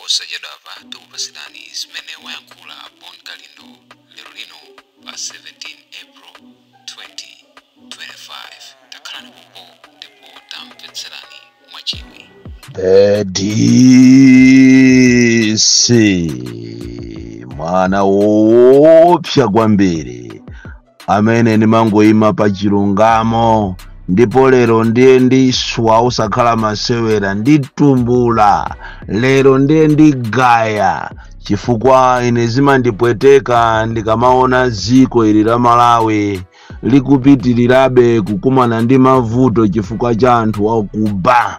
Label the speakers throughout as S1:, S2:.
S1: Posachedwapa tikupasirani zimene wayankhula Bon Kalindo lero lino pa 17 April 2025. Takhalani pompo ndipo tamvetserani mwachidwi.
S2: The DC, mwana woopsa kwambiri amene ndimangoyima pa chilungamo, ndipo lero ndiye ndiswa, usakhala masewera, nditumbula lero, ndiye ndigaya, chifukwa ine zimandipweteka ndikamaona dziko ili la Malawi likupitirirabe kukumana ndi mavuto chifukwa cha anthu akuba.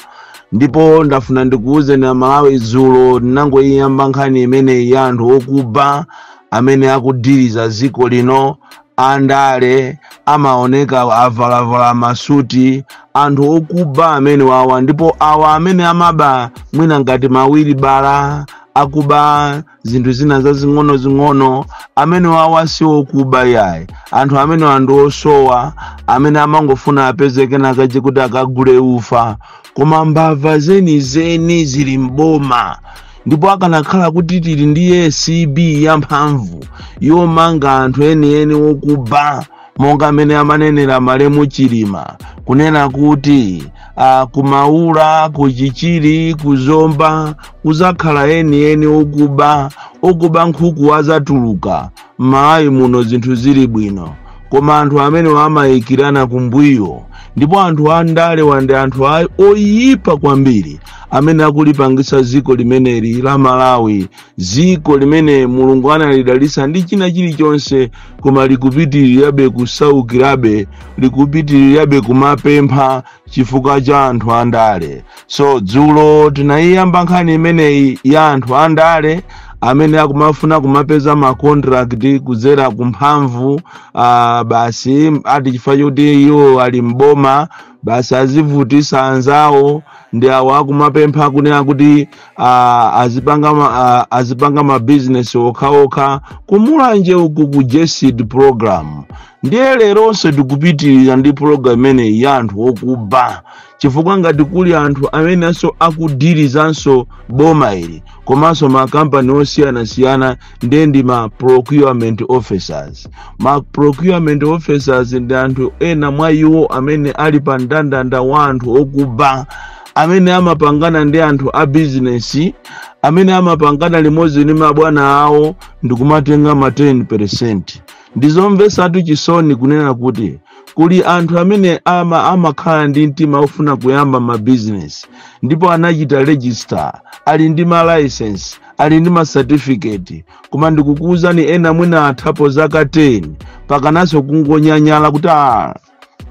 S2: Ndipo ndafuna ndikuwuzeni Amalawi, dzulo ndinangoyiyamba nkhani imeneyi ya anthu okuba amene akudiriza dziko lino. Andale amaoneka avalavala masuti, anthu okuba amene wawa. Ndipo awa amene amaba mwina ngati mawilibala, akuba zinthu zina zazing'ono-zing'ono, amene wawa si okuba yayi. Anthu amene ndi osowa, amene amangofuna apeze kenakache kuti akagule ufa. Koma mbava zenizeni zili mboma. Ndipo akanakhala kuti tili ndi ACB yamphamvu yomanga anthu enieni wokuba, monga amene amanenera malemu Chilima kunena kuti kumaula, kuchichiri, kuzomba kuzakhala enieni okuba, okuba nkhuku azatuluka m'Malawi muno, zinthu zili bwino. Koma anthu amene amayikirana kumbuyo, ndipo anthu andale wandi anthu oyipa kwambiri amene akulipangisa dziko limeneli la Malawi, dziko limene Mulungu analidalisa ndi china chilichonse, koma likupitirirabe kusaukirabe, likupitirirabe kumapempha chifukwa cha anthu andale. So dzulo tinayiyamba nkhani imeneyi ya anthu andale amene akumafuna kumapeza ma contract kudzera kumphamvu, basi ati chifukwa choti iwo ali mboma, basi azivutisa anzawo. Ndi awo akumapempha kunena kuti azipanga mabizinesi okhaokha kumulanje uku ku GESD program. Ndiye leronso tikupitirira ndi program imeneyi ya anthu okuba, chifukwa ngati kuli anthu amenenso akudirizanso boma ili komanso makampani osiyanasiyana, ndiye ndi ma procurement officers. Ma procurement officers ndi anthu ena mwa iwo amene ali pa mndandanda wa anthu okuba, amene amapangana ndi anthu a bizinesi, amene amapangana limodzi ndi mabwana awo ndikumatenga ma 10%. Ndizomvesatu chisoni kunena kuti kuli anthu amene amakhala ndi mtima ofuna kuyamba mabizinesi, ndipo anachita register, ali ndi ma license, ali ndi ma certificate, koma ndikukuwuzani, ena mwina athapo zaka 10, pakananso kungonyanyala kuti a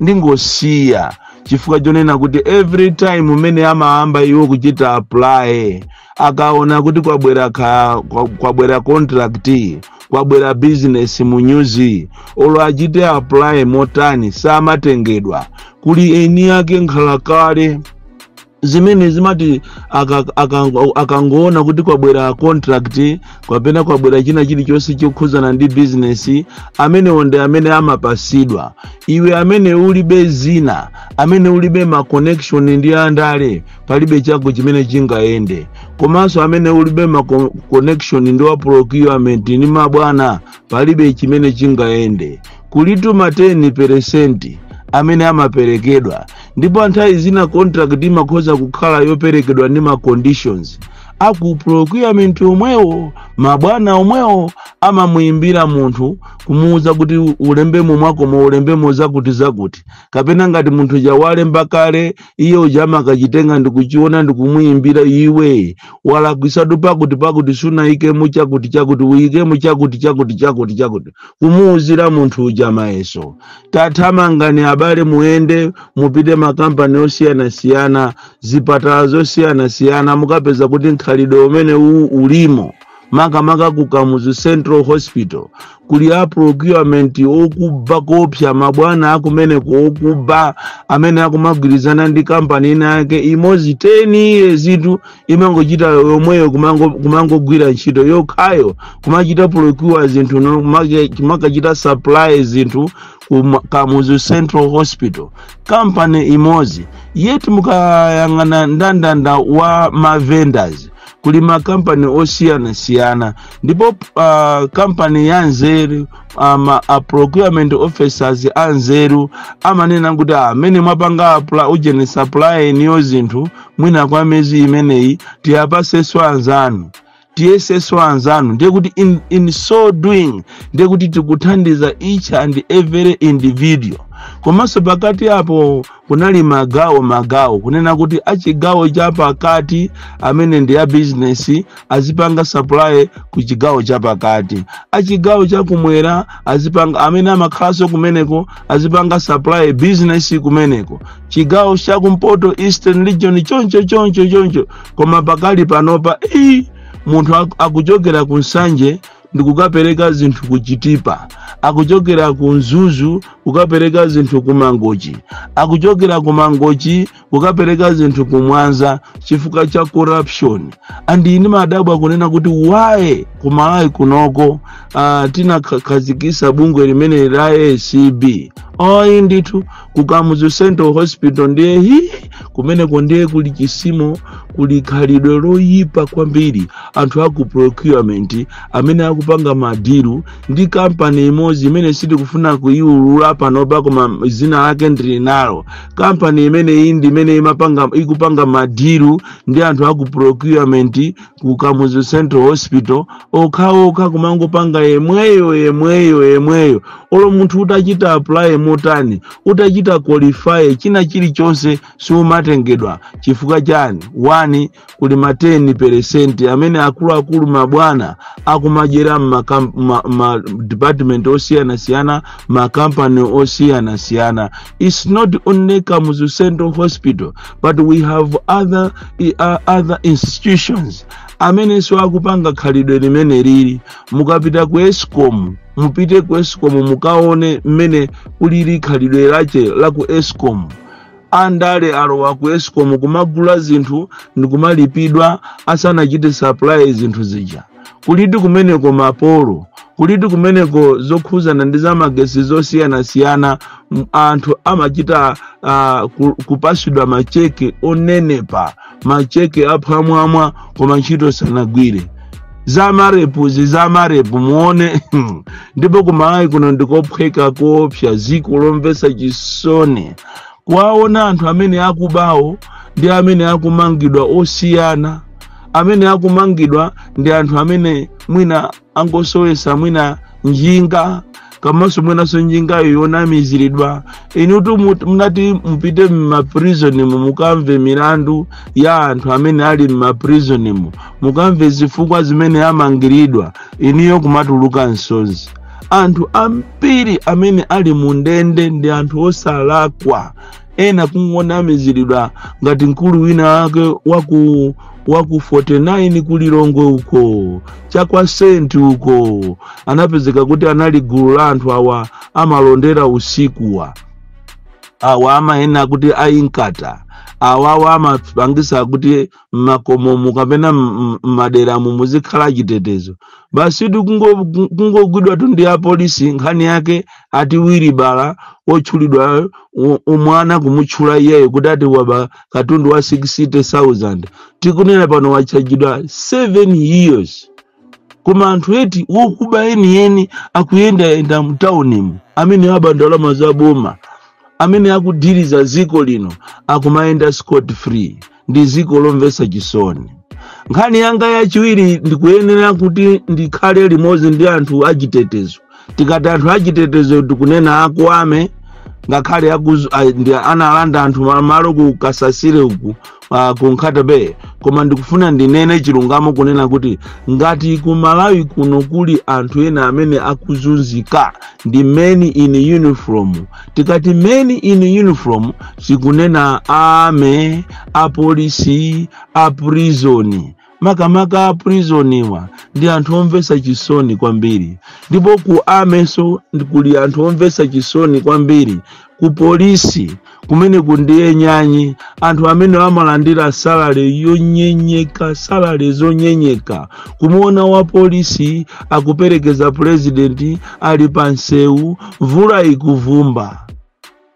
S2: ndingosiya, chifukwa chonena kuti every time umene amayamba iwo kuchita apply, akaona kuti kwabwera contract, kwabwera business mu news, olo achite apply motani, samatengedwa. Kuli eni ake nkhalakale zimene zimati akangoona kuti kwabwera contract kapena kwabwera china chilichonse chokhuzana ndi business, amenewo ndi amene amapasidwa. Iwe amene ulibe zina, amene ulibe ma connection ndi andale, palibe chako chimene chingayende. Komanso amene ulibe ma connection ndi wa procurement ndi mabwana, palibe chimene chingayende. Kulitu ma 10% amene amaperekedwa, ndipo nthawi zina contract imakhoza kukhala yoperekedwa ndi ma conditions aku procurement omwewo. Mabwana omwewo amamuyimbira munthu kumuwuza kuti ulembemo mwakomo, ulembemo zakuti zakuti, kapena ngati munthu uja walemba kale, iye uja amakachitenga ndikuchiona ndikumuyimbira: "Iwe walakwisatu pakuti pakuti, sunayikemo chakuti chakuti, uyikemo chakuti chakuti chakuti chakuti," kumuwuzira munthu uja mayeso. Tathamangani abale, muyende mupite makampani osiyanasiyana, zipatala zosiyanasiyana, mukapeza kuti mkhalidwe umene uwu ulimo. Makamaka ku Kamuzu Central Hospital kuli a procurement okuba kopsa, mabwana akumeneko okuba amene akumagwirizana ndi kampani ina yake imodzi 10 years itu, imangochita yomweyo, kumangogwira ntchito yokhayo, kumachita procure zinthu, kumakachita supply zinthu ku Kamuzu Central Hospital, kampani imodzi. Yet mukayang'ana ndandanda wa ma vendors Kuli makampani osiyanasiyana, ndipo kampani ya nzeru, a procurement officers anzeru amanena kuti amene mwapanga ujeni supply niyo zinthu mwina kwa mezi imeneyi, tiyapasenso anzanu, tiyesenso anzanu. Ndiye kuti in so doing, ndiye kuti tikuthandiza each and every individual. Komanso pakati apo kunali magawo magawo, kunena kuti achigawo cha pakati amene ndi ya business azipanga supply ku chigawo cha pakati, achigawo chakumwera azipanga, amene amakhalanso kumeneko azipanga supply business kumeneko, chigawo chakumpoto, Eastern Region, choncho choncho choncho. Koma pakali panopa ii, munthu akuchokera ku Nsanje ndikukapereka zinthu ku Chitipa, akuchokera ku Mzuzu kukapereka zinthu ku Mangochi, akuchokera ku Mangochi kukapereka zinthu ku Mwanza, chifukwa cha corruption. And ine madabwa kunena kuti why ku Malawi kunoko tinakhazikisa bungwe limene la ACB? Oyi ndithu, ku Kamuzu Central Hospital ndiye hi, kumeneko ndiye kuli chisimo, kuli khalidwe loyipa kwambiri. Anthu aku procurement amene akupanga ma deal ndi kampani imodzi imene sitikufuna kuyiulula panopa, koma zina lake ndili nalo. Kampani imeneyi ndi imene imapanga, ikupanga ma deal ndi anthu aku procurement ku Kamuzu Central Hospital, okhaokha kumangopanga yemweyo yemweyo yemweyo. Olo munthu utachita apply motani, utachita qualify china chilichonse, siumatengedwa. Chifukwa chani? One, kuli ma 10% amene akuluakulu mabwana akumadyera ma department osiyanasiyana, makampani osiyanasiyana. It's not only Kamuzu Central Hospital, but we have other institutions amenenso akupanga khalidwe limene lili. Mukapita ku ESCOM, mupite ku ESCOM mukaone mmene kulili khalidwe lache la ku ESCOM. Andale alowa ku ESCOM kumagula zinthu ndikumalipidwa asanachite supply zinthu zija. Kuliti kumeneko mapolo, kuliti kumeneko zokhuzana ndi zamagesi zosiyanasiyana, anthu amachita kupasidwa macheke onenepa, macheke aphwamwamwa, koma ntchito sanagwire. Zamarepuzi, zamarepu muone. Ndipo kumalawi kuno ndikophweka koopsa, ziko lomvetsa chisoni kuwaona anthu amene akubawo ndi amene akumangidwa osiyana. Amene akumangidwa ndi anthu amene mwina angosowesa mwina njinga, komanso mwinanso njingayo yonamiziridwa. Inutu munati mupite mmaprisonimu mukamve milandu ya anthu amene ali mmaprisonimu, mukamve zifukwa zimene amangiridwa, iniyo kumatuluka msozi. Anthu ambiri amene ali mu ndende ndi anthu osalakwa, ena kungonamiziridwa, ngati mkulu wina wake waku 49 kulilongwe uko, chakwa Senti uko, anapezeka kuti anali gulu la anthu awa amalondera usikuwa, awa amayena kuti ayinkata, awawa amapangisa kuti mmakomomu kapena mmaderamu muzikhala chitetezo. Basi kungogwidwa tu ndi apolisi, nkhani yake ati wiribala wotchulidwa umwana kumutchula iyeyo kuti ati waba katundu wa 60,000. Tikunena pano wachajidwa 7 years. Koma anthu eti wokuba enieni akuyendayenda mtaunimu, amene aba ndalama za boma, amene akudiriza ziko lino, akumayenda scot free. Ndi ziko lomvetsa chisoni. Nkhani yanga yachiwiri, ndikuyenera kuti ndikhale limodzi ndi anthu achitetezo. Tikati anthu achitetezo, tikunena akuame, ngakhale analanda anthu malo ku Kasasire uku, ku Nkhata Bay. Koma ndikufuna ndinene chilungamo kunena kuti ngati ku Malawi kuno kuli anthu ena amene akuzunzika, ndi men in uniform. Tikati men in uniform, sikunena army, apolisi, a prison. Makamaka a prisoniwa ndi anthu omvetsa chisoni kwambiri, ndipo ku armynso kuli anthu omvetsa chisoni kwambiri. Ku polisi kumene kundiye nyanyi, anthu amene amalandira salary yonyenyeka, salary zonyenyeka. Kumuona wa polisi akuperekeza purezidenti ali pa nsewu, mvula ikuvumba,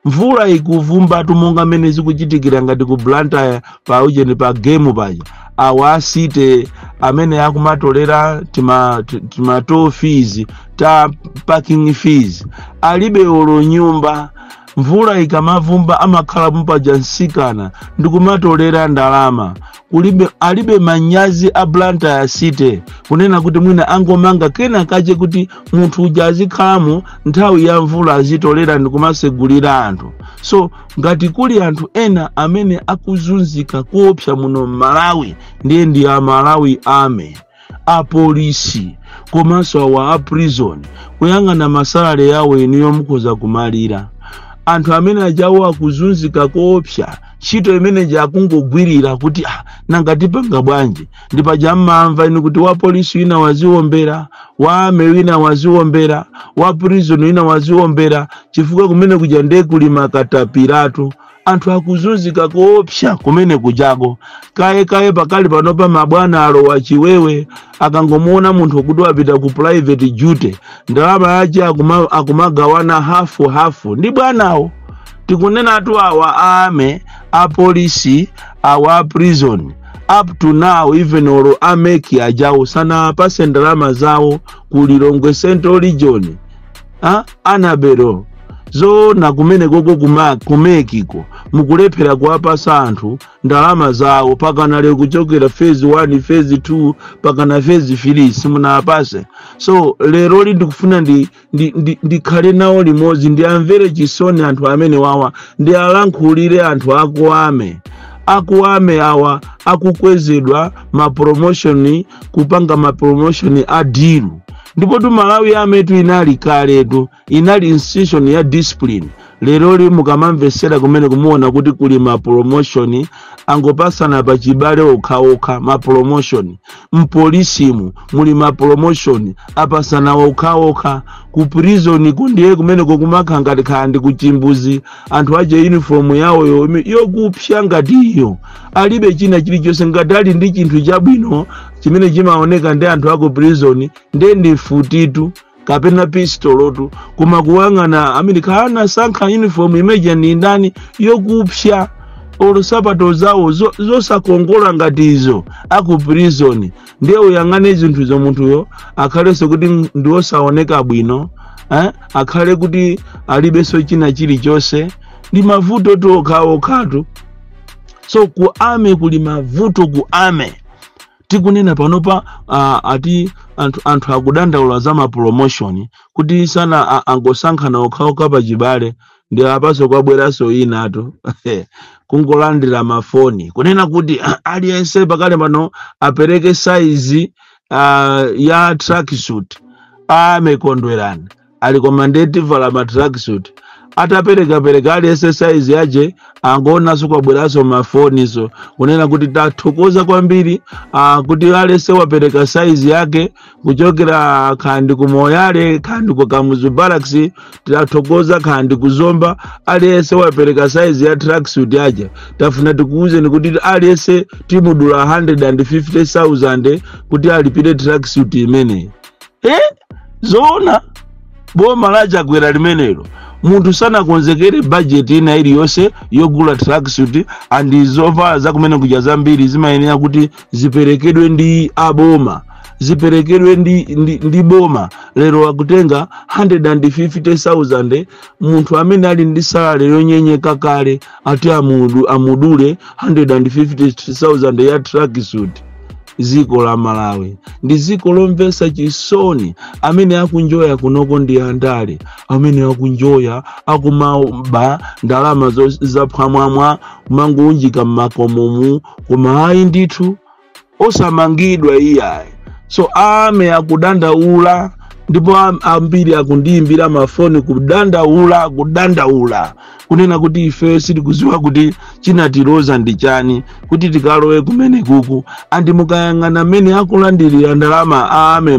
S2: mvula ikuvumba, Mvula ikuvumbatu monga mmene zikuchitikira ngati ku Blantyre pa ujeni, pa Game paja. Awa asite amene akumatolera tima toll fees, ta parking fees, alibe olo nyumba. Mvula ikamavumba amakhala mupaja msikana ndikumatolera ndalama. Kulibe, alibe manyazi a Blantyre City kunena kuti mwina angomanga kena kache kuti munthu uja azikhalamo, nthawi ya mvula azitolera ndikumasegulira anthu. So ngati kuli anthu ena amene akuzunzika kuopsa muno m'Malawi, ndiye ndi a Malawi Army, apolisi komanso awa a prison. Kuyang'ana ma salary yawo, inuyo mukhoza kumalira. Anthu amene ajawo akuzunzika koopsa. Ntchito imene akungogwirira kuti, ah, nanga tipanga bwanji? Ndipaja mmamva inu kuti wa polisi wina waziombera, wa army wina waziombera, wa prison wina waziombera, chifukwa kumene kuja ndiye kuli makatapiratu. Anthu akuzunzika koopsa kumene kujako. Kaye kaye pakali panopa mabwana alowa chiwewe. Akangomuona munthu kuti wapita ku private duty, ndalama yace akumagawana hafu hafu ndi bwanawo. Tikunenatu awa army, apolisi, awa prison, up to now even olo a MEC ajawo sanapase ndalama zawo ku Lilongwe Central Region. Ah, anabero zoona kumene koko ku MEC ko mukulephera kuwapasa anthu ndalama zawo pakana lero, kuchokera phase 1, phase 2 pakana phase 3 simunapase. So leroli ndikufuna ndikhale nawo limodzi, ndiamvere chisoni anthu amene wawa, ndialankhulire anthu aku army. Aku army awa akukwezedwa ma promotion, kupanga ma promotion a deal. Ndipo tu Malawi Army tu inali kaletu, inali institution ya discipline. Leroli mukamamvesera kumene kumuona kuti kuli ma promotion angopasana pachibale okhaokha. Ma promotion mpolisimu muli ma promotion apasana okhaokha. Ku prison kundiye kumeneko kumakha ngati khala ndi kuchimbuzi. Anthu aje uniform yawoyo yokupsya ngati iyo, alibe china chilichonse. Ngati ali ndi chinthu chabwino chimene chimaoneka ndi anthu aku prison, ndiye ndi mfutitu kapena pistolotu. Koma kuwang'ana amene kana sankha uniform imeja ndi ndani yokupsya, olo sapato zawo zosakongola ngati izo aku prison. Ndiye uyang'ane zinthuzo, munthuyo akhalenso kuti ndi wosaoneka bwino, eh? Akhale kuti alibenso china chilichonse, ndi mavuto tu okhaokhatu. So ku army kuli mavuto. Ku army tikunena panopa, ati anthu akudandaula za ma promotion kuti sana angosankhana okhaokha pachibale. Ndi apaso kwabweranso inatu kungolandira mafoni kunena kuti aliyense pakale pano apereke size ya tracksuit. Amekondwerana ali koma ndetivala ma tracksuit. Ataperekapereka aliyense size yace, angoonanso kwabweranso mafoniso kunena kuti tathokoza kwambiri, kuti aliyense wapereka size yake kuchokera khandi ku Moyale, khandi ku Kamuzu Barracks, tathokoza, khandi ku Zomba, aliyense wapereka size ya tracksuit yace. Tafuna tikuwuzeni kuti aliyense timudula 150,000 kuti alipire tracksuit imeneyi. Eh, zoona boma lachakwera limenelo? Munthu sanakonzekere bajeti ina iliyonse yogula tracksuit, and zovala zakumene kuja zambiri zimayenera kuti ziperekedwe ndi aboma, ziperekedwe ndi boma. Lero akutenga 150,000, munthu amene ali ndi salary yonyenyeka kale, ati amudule 150,000 ya tracksuit. Dziko la Malawi ndi dziko lomvetsa chisoni. Amene akunjoya kunoko ndi andale, amene akunjoya akumaba ndalama zaphwamwamwa, kumangounjika mmakomomu, koma ayi ndithu osamangidwa iyayi. So army akudandaula, ndipo ambiri akundiyimbira mafoni kudandaula, kudandaula kunena kuti ife sitikuziwa kuti chinatiloza ndi chani kuti tikalowe kumene kuku. And mukayang'ana mmene akulandirira ndalama army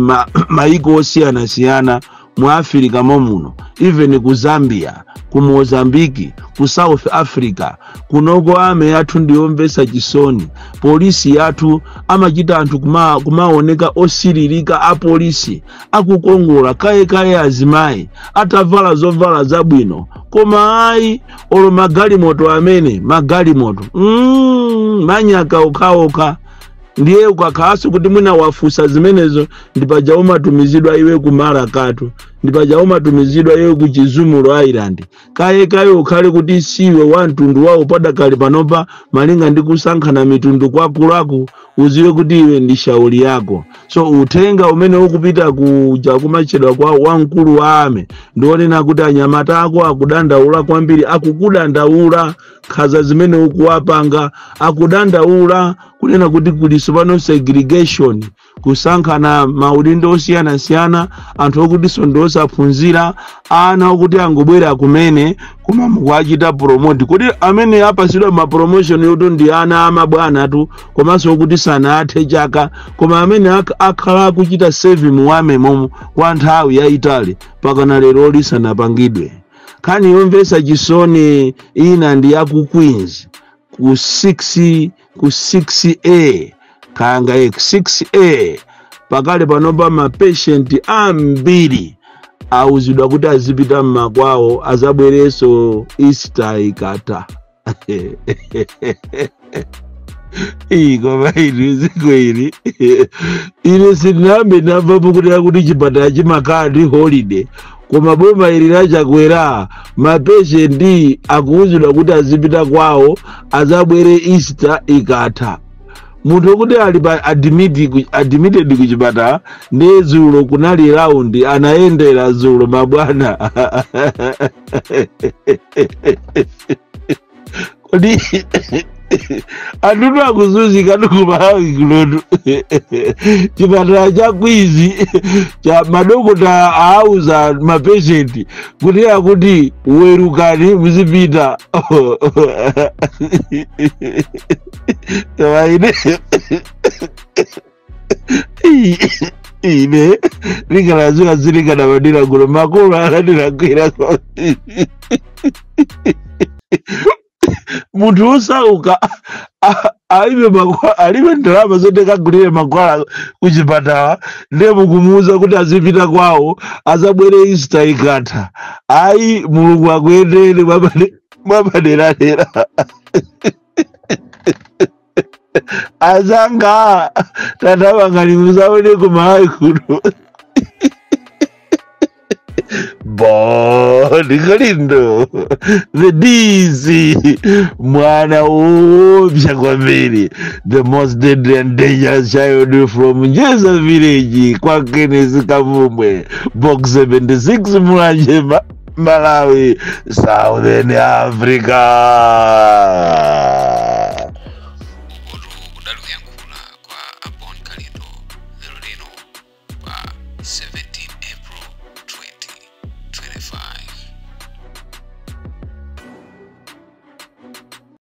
S2: maiko osiyanasiyana Mu Africa momuno, even ku Zambia, ku Mozambiki, ku South Africa, kunoko army yathu ndiyomvetsa chisoni. Polisi yathu amachita anthu kumaoneka osiririka. Apolisi akukongola kayekaye, azimayi atavala zovala zabwino, koma ayi, olo magalimoto amene magalimoto manyaka okhaokha. Ndiye ukakhalanso kuti mwina wafusa zimenezo, ndipaja umatumizidwa iwe ku Marakatu, ndipaja umatumizidwa iwe ku Chizumulu Island. Kaye kaye ukhale kuti siwe wa mtundu wawo padakali panopa, malinga ndi kusankhana mitundu kwakulaku, uziwe kuti iwe ndi shauli yako. So uthenga umene ukupita kuja kumachedwa kwa wamkulu wa army ndionena kuti anyamata ako akudandaula kwambiri, akukudandaula nkhanza zimene ukuwapanga, akudandaula kunena kuti kuliso pano segregation, kusankhana maudindo osiyanasiyana, anthu okutinso ndi osaphunzira, ana okuti angobwera kumene koma mukuachita promote. Kuti amene apasidwa ma promotion yoto ndi ana amabwana tu, komanso okuti sanathe chaka, koma amene akhala akuchita serve mu army momo kwa nthawi yayitali pakana lero lisanapangidwe. Nkhani yomvetsa chisoni ina ndi yaku Queens, ku 6, ku 6A kanga 6A. Pakale panopa ma patient ambiri awuzidwa kuti azipita mmakwawo, azabwerenso Easter ikatha. Iyi koma ili dziko ili, ine sindinayambe ndamvapo kuti chipatala chimakhala ndi holiday, koma boma ili lachakwera, ma patient akuwuzidwa kuti azipita kwawo, azabwere Easter ikatha. Munthu wokuti ali pa admitted ku chipatala, ndiye dzulo kunali round, anayendera dzulo mabwana. Kodi anthutu akuzunzika ndikumalawi kunotu. Chipatala cha Queens cha madokota auza ma patient kuti akuti werukani muzipita. Koma ine likalaziwa zilikanabadira kuno makolo akandilakwira. Munthu wosauka alibe ndalama zoti kagulire mankhwala kuchipatala, ndiye mukumuuza kuti azipita kwawo, azabwere Easter ikatha. Ayi, Mulungu akuyendere mwapaderadera. Azanga tatapangani muzaone kumalawi kuno. Bon Kalindo the DC, mwana woopsa kwambiri, the most deadly and dangerous child from Njeza village kwa Kenneth Kavumbwe, Box 76, Mulanje, Malawi, Southern Africa.
S1: Ukotu kudali kuyankhula kwa a Bon Kalindo lero lino pa 17